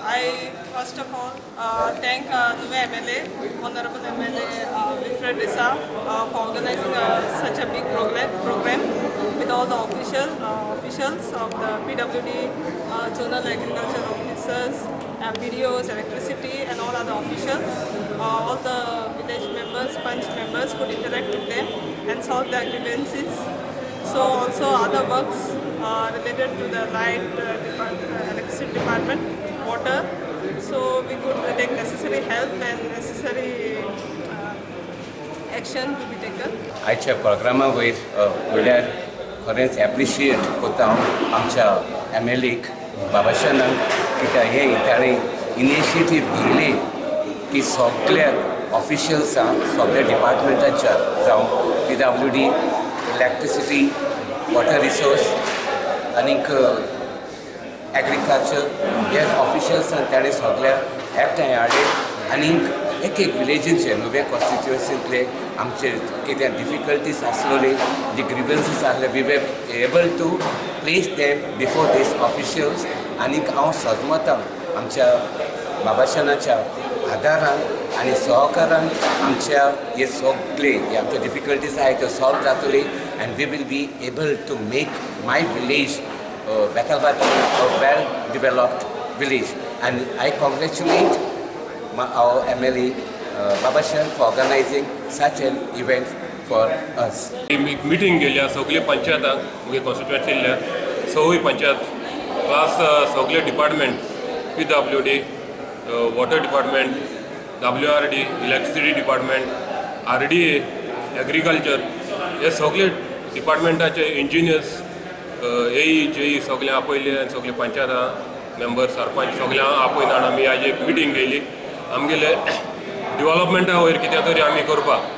I first of all thank Nuvem MLA, Honorable MLA Wilfred D'Sa for organizing such a big program with all the officials of the PWD, zonal agriculture officers, BDOs, electricity and all other officials. All the village members, panch members could interact with them and solve their grievances. So also other works related to the light, electricity department, water. So we could take necessary help and necessary action to be taken. आयच्या प्रोग्रामा वयर म्हणल्यार खरेंच appreciate करता हांव आमच्या M L एक बाबाशानाक, कित्याक हे ताणें इनिशिएटीव घेयली की सगल्या ऑफिशियल्सांक सगल्या डिपार्टमेंटाच्या जावं PWD, electricity, water resource आनीक एग्रीकल्चर हे ऑफिशियल्सान ताणें सगल्या एकठांय हाडले आनीक एक एक विलेजींचे नुवें कॉन्स्टिट्युएन्सींतले आमचे कितें डिफिकल्टीज आसलेली, जी ग्रिवन्सीस आसले, we were able to place them before these officials. आनीक हांव सजमतां आमच्या बाबाशानाच्या आदारान आनी सहकारान आमच्या हे सगळे हे आमचे डिफिकल्टीज आहाय त्यो सॉल्व जातले and we will be able to make my village Betalbatim a well developed village. And I congratulate our MLA Babashan for organizing such an event for us. एक मिटींग केल्या सगळे पंचायतांक, मुगे कॉन्स्टिट्युएन्सींतल्या सवूय पंचायत प्लस सगळे department, PWD, water department, WRD, electricity department, RDA, agriculture, हे सगळे डिपार्टमेंटाचे engineers, एई JEE सगळे आपयले आनी सगळे पंचायतां मेंबर सरपंच सगळ्यांक आपयन हाडून आमी आयज एक मिटींग केली. आमगेले डिवॉलपमेंटा वयर कितें तरी आमी करपाक.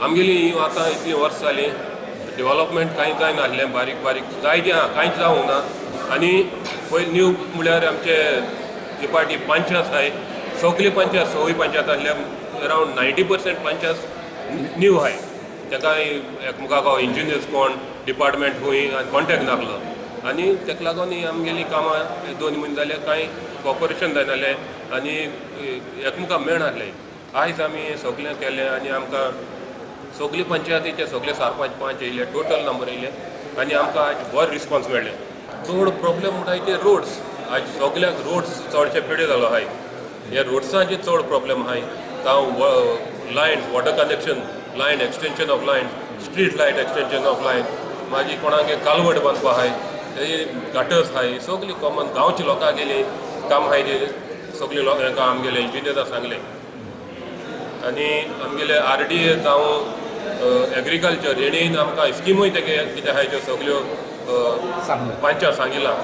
आमगेली आतां इतलीं वर्सां जालीं डिवॉलपमेंट कांय जायनासलें, बारीक बारीक जायतें आहा, कांयच जावंक ना. आनी पयलीं न्यू म्हणल्यार आमचे जे पार्टी पंचायत आहाय सगळे पंचायत सवूय पंचायतांतले अरावंड 90% पंचायत न्यू आहाय. ताका एकमेकाक इंजिनियर्स कोण डिपार्टमेंट खंय आनी कॉन्टेक्ट नासलो आनी ताका लागून ही आमगेलीं कामां 2 म्हयने जाले कांय कॉपरेशन जायनासलें आनी एकमेकाक मेळनासलें. आयज आमी सगळें केलें आनी आमकां सगळे पंचायतीचे सगळे सरपंच पंच येयले, टोटल नंबर येयले आनी आमकां आयज बरो रिस्पोन्स मेळ्ळें. चड प्रॉब्लेम म्हणटाय ते रोड्स, आयज सगळ्याक रोड्स चडशे पेडे जालो आहाय. ह्या रोड्सांचे चड प्रॉब्लेम आहाय. जावं line, water connection line, extension of line, street light extension of line, मागीर कोणाक कालवट बांदपा आहाय, गाटर्स आहाय, सगळी कॉमन गांवच्या लोकां गेली काम आहाय ते सगळी लोकांक आमगेले इंजिनियरां सांगलें. आनी आमगेले RDA जावं एग्रीकल्चर हेणी आमकां स्किमूय तेगे कितें आहाय त्यो सगळ्यो पंचायत सांगिलां.